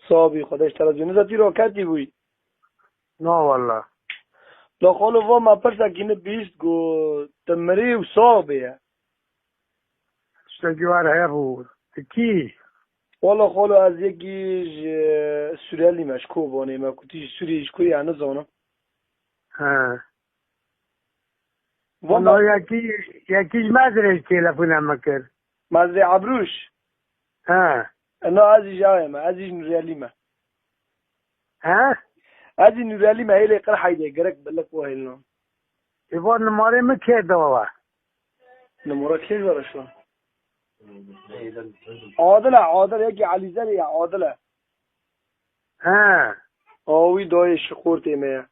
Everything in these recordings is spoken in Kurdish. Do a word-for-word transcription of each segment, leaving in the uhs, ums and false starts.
Sabî, Xwedê ji te razî. Nizam tu raketî bûyî? Na walla. La xalo, va me pirsekî min bihîst, got, tu mirî û sax bûye. Tiştekî wer hebû. Tu kî? Walla xalo, ez yekî ji Sûrelî me, ji Kobanê me, ku tu ji Sûriyê, ji ku yê, nizanim. He. Wala yekî, yekî ji Mezrê ji telefona min kir. Mezrê Ebrûş? He. Na, ez jî ji awê me, ez jî ji Nûrelî me. He? Ez jî Nûrelî me, hêlê Qirheydê, gerek belek û hêlno. Ê, va nimarê min kê dawa? Nimara kê ji we re şo? Adil e, Adil, yekî Elîzerê ye, Adil e. He. A wî dayê ji Xortê me ye.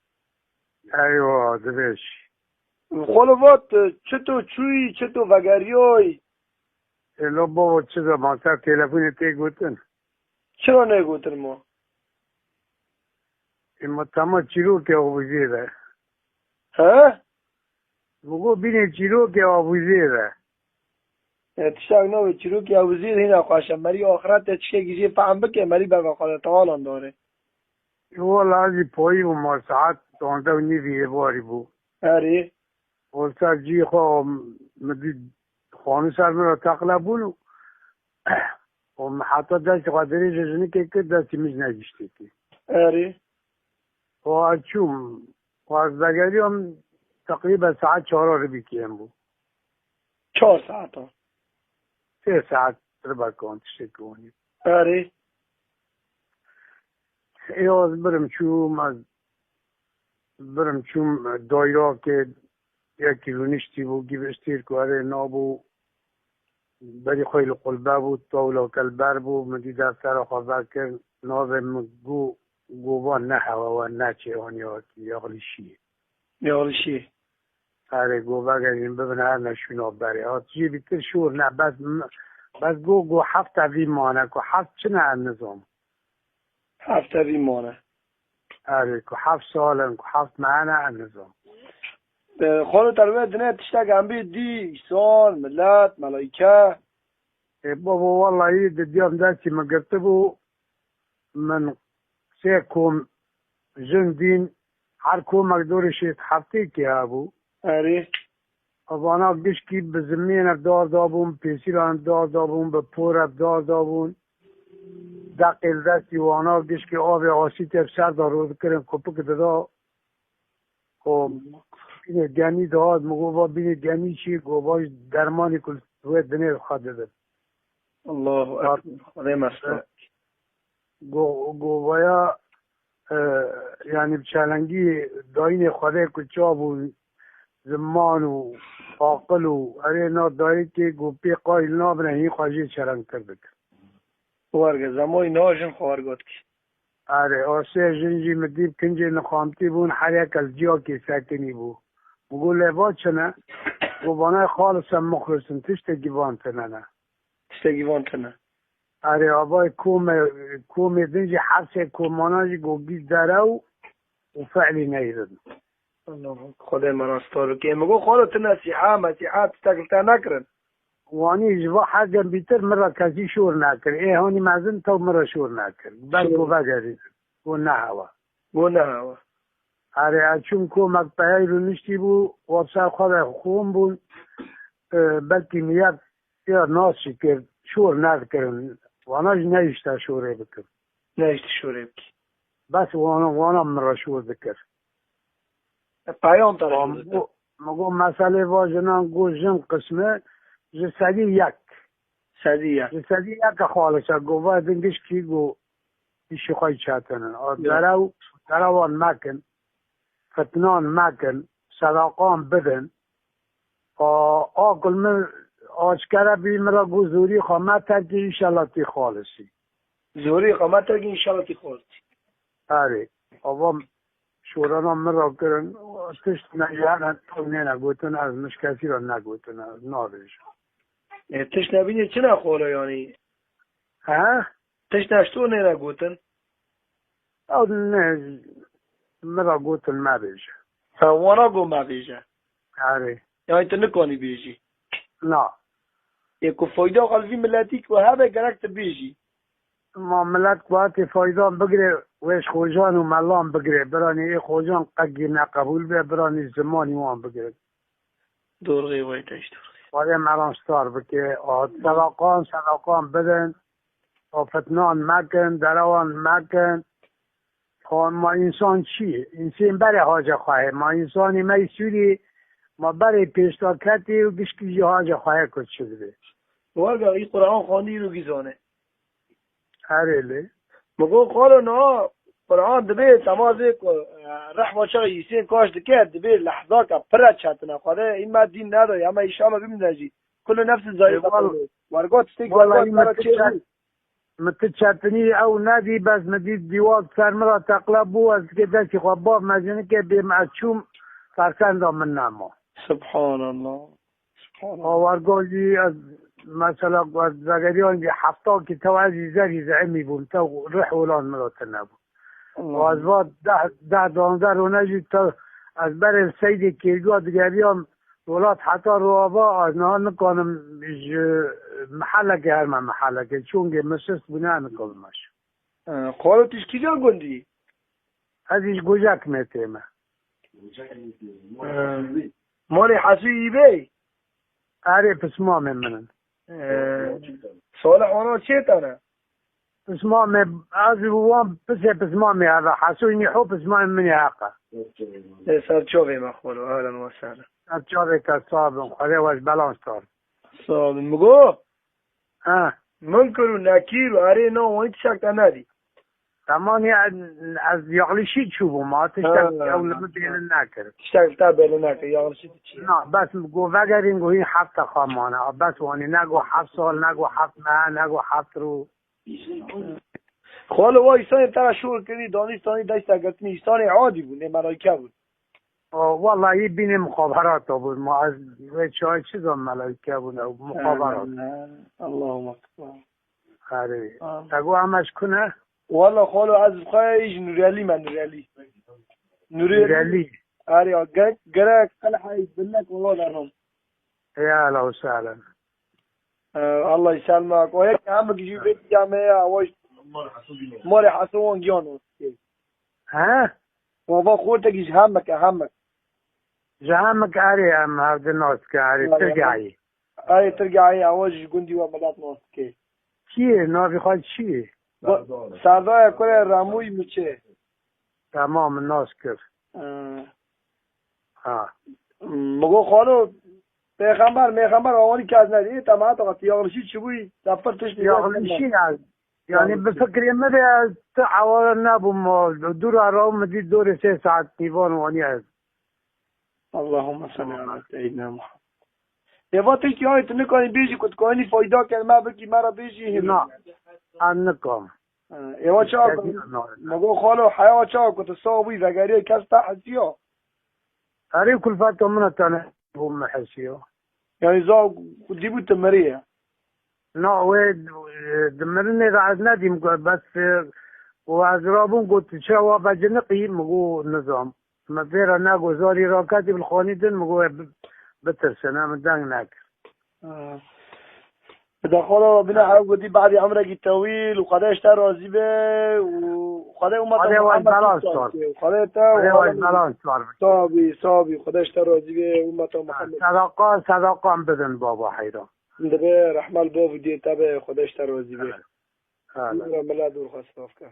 Eywa, dibêj. Xalo vat, çito çûyî, çito vegeriyoyî? Ê, lo bavo, çi zaman ser telefonê tê gotin? Çira negotin ma? Ê, ma tema çîrokê avuzê de. He? Bigo bînê çîrokê avuzê de. E, tiştek navê çîrokê avuzê de hîna xweş e. Merî axiret te tiştekî jê fehm bike, merî bega Xwedê teala dare. Wala ez jî payî bûm, ma saet duwazdeh û nîvî êvarî bû. Erê. Û ser cî xwe min dît, xanû ser min re teqle bûn û, û min heta destê xwe dirêj ji jinikê kir, destê min ji negiştê kir. Erê. Û ez çûm, û ez vegeriyam, teqrîben saet çara ribî kêm bû. Çar saetan. Sê saet ribe kan tiştekî wanî. Erê. Ê, ez birim çûm, ez birim çûm dayrakê, yekî rûniştî bû, gî bi stêrk û erê nabû, berî xwe li qulbe bû, tawla ke li ber bû, min dî deftera xwe vekir, navê min got, gova ne hewe we, ne çê, aniya yaxlîşiyê. Yaxlîşiyê. Erê, got vegerîn bibin her ne şûna berê. Hat jî bîtir şûr ne, bes, bes got, got heft evî mane, ku heft çi ne ez nizam. Heft evî mane. Erê, ku heft sal in, ku heft meh ne, ez nizam. E, xalo, te li wê dinê tiştek em bî dî, însan, milet, melayîke? Ê, babo, wellahî didiyam destî min girtibû, min sê kom jin dîn, her komek dorê şêst heftêkê hebû. Erê. Vana gişkî bi zimêne dar dabûn, pêsîlan dar dabûn, bi pore dar dabûn. Deqê li destî wana gişkî avê asî tê bi ser de rû dikirin, kopik dida. Ku bînê genî dihat, min got, va bînê genî çi? Got, va ji dermanê ku li wê dinê xwe didin. Allahu Ekber. Xwedê me stor. Go-, govaya, e, yanî bi çelengî dayînê Xwedê ku çav û ziman û aqil û erê na dayikê ku pê qayîl nabine, hîn xwe jê çelengtir dikin. Werge, zemoyî na jin xwe wergot kî. Erê, o sê jin jî min dî bi kincê nixamtî bûn, her yek li ciyakê sekinî bû. Min got, lê va çi ne? Got, vanay xalis em muxlis in, tiştekî van tine ne. Tiştekî van tine. Erê, avayê kome, komê din jî, her sê komana jî got, gî derew û fe'lî neyrin. Xwedê me rast tor bike. Min got, xalo, tu nesîha, mesîha, tiştek li te nekirin? Wanî ji va hegen bîtir min re kesî şor nekir. Ê hanî mezin taw min re şor nekir. Ber ku vegerî. Ku nehewa. Ku nehewa. Erê, ez çûm komek peyey rûniştî bû, wa bi ser xwe de xûn bûn. E, belkî niyet ya nas jî kir, şor nedikirin. Wana jî nehişta şorê bikin. Nehiştî şorê bikî. Bes wana, wana min re şor dikir. E, peyan te re şor dikir. Min got, min got, meselê va jinan got jin qismi ji sedî yek. Sedî yek. Ji sedî yek e xalis e, got, va din gişkî got, îşî xwe çetinin. A, derew, derewan mekin. Fitnan mekin, sedaqan bidin. A, aqil min aşkere bî, min re got, zorî xwe meterkî, înşallah tî xalisî. Zorî xwe meterkî, înşallah tî xalisî. Erê, avam şorana min re kirin, tişt ne, yani, ew nêne gotin, ez min ji kesî re negotin, ez nabêjim. E, tişt nebînî çi ne xolo, yani? He? Tişt ne ji to nêne gotin? Ew ne, min re gotin mebêje. Ha, wana got mebêje. Erê. Yani tu nikanî bêjî. Na. Ê ku fayda xwe li vî miletî ku hebe gerek tu bêjî. Ma millet ku hatê faydan bigire, wê ji xocan û melan bigire. Biranî ê xocan qegî neqebûl be, biranî zimanî wan bigire. Dorxê wê deşt dorxê. Xwedê me ran star bike. A, sedaqan, sedaqan bidin. A, fitnan mekin, derewan mekin. A, ma însan çi ye? Însên berê haca xwe ye. Ma însanê me yê Sûrî, ma berê pêşda ketê û gişkî jî haca xwe ye ku çi dibe. Warga, î Quran xwendî û gîzane. Erê lê. Mi got, xalo, niha Quran dibê temazê ku, e, rehma çaxê Îsên kaş dike, dibê lehzaka pire çetine. Xwedê, î me dîn neda, ya me înşallah bimîne jî. Kullu nefsin zayîqatul mewt. Wergot tiştek, wergot, î me mera ti çê çet-, bû. Mi ti çetinî ew nedî, bes mi dît dîwar ser min re teqle bû, ez dikê destî xwe baf mezinike bêm ez çûm, fersenda min nema. Subhanallah. Subhanallah. Awargojî ez mesela ez vegeriyan jî hefta kî tew ez jî zerî zeimî bûm, tew rih olan min re tune bû. Allah. Û ez va deh, deh, duwazdeh rone jî tew ez berê li Seydê Kêrguwa digeriyam welat heta rova ez niha nikanim ji mehellekê herme mehellekê. Çûngê min sist bûne nikanim ez. Ee, Xalo tu ji kîja gundî? Ez jî ji Gojek me tême. Ee, Malê Hesû yî bê? Erê, pismamê min in. Ee, Salih wana çê tane? Pismamê, ez û wan pisê pismamê heve. Hesû nîho pismamê min ê heqe. Ê, ser çavê me xwelo, ehlen we sehlen. Ser çavê te sağ bin. Xwedê we ji belan sar. Sağ bin. Migo? Ha. Munkir û Nekîr û erê na wanî tiştek te nedî. Tamam ya, ez Yaxlîşî çûbûm, ma tiştek ew li min bêlin nekir. Tiştek te bêlin nekir, Yaxlîşî tu çi ye? Na, bes go vegerîn go hîn heft deqa mane. A, bes wanî, ne go heft sal, ne go heft meh, ne go heft rû. Xalo, wa îsanê te re şor kirî, danî îsanê dest te girtinî, îsanê adî bûn, ê melaîke bûn. O, wellahî bînê muxaberata bûn, ma ez wê çayê çi zan melaîke bûn, ew muxaberat. Allahum ekber. Erê. Te got em ji ku ne? Wella xalo ez bi xwe ji Nûrelî me, Nûrelî. Nûrelî. Nûrelî. Erê, ya, ge-, gerek qelheyî bilek wella derim. Ya, ehlen we sehlen. Ee, Allah î selma. O yek hemik jî vê diyame ya, awa jî Malê Heso wan giyan o. He? Bava xortekî ji hemik e, hemik. Ji hemik erê em hevdi nas ke erê, Tirgayî. Erê Tirgayî, awa ji gundî we milet nas dike. Kî ye? Navê xwe çi ye? Serdaya kurê Remûy Miçê. Tamam, min nas kir. Ee. Ha. Migo xalo, pêxember, mêxember awanî kes nedî. Ê, te me heta qet Yaxlîşî çi bûyî? Te pir tişt Yaxlîşî ya. Yani bi fikrê min de ez ti eware nebûm. Dûra raw min dî dorê sê saet nîvan wanî ez. Allahümme salli ala seyyidina Muhammed. Eva tiştî ay tu nikanî bêjî ku tu kanî fayda ken me bikî me re bêjî hîn. Na, ez nikam. Eva çawa ku, me got xalo heya çawa ku tu sax bûyî vegeriyê kes te hesiya. Erê kulfeta min e tane bû me hesiya. Yani za ku dîbû tu miriye. Na, wê, e, di mirinê de ez nedîm ku bes, e, û ez rabûm got, "Tu çawa veciniqî?" Min got, "Nizam." Min vê re nego zarî raketî bi xanî din, min got, "Wê bi-, bitirsin, min deng nekir." Ha. Bi dexwala bine ew gotî, "Badî emrekî tewîl û Xwedê ji te razî be û Xwedê umeta Xwedê we Muhammed belan sar. Xwedê te û Xwedê we belan sar." Sabî, sabî, Xwedê ji te razî be, umeta Muhammed. Sedaqa, sedaqan bidin baba heyran. Dibe rehma li bav û diyê te be, Xwedê ji te razî be. Hele. Mila dûr xwe silav ke.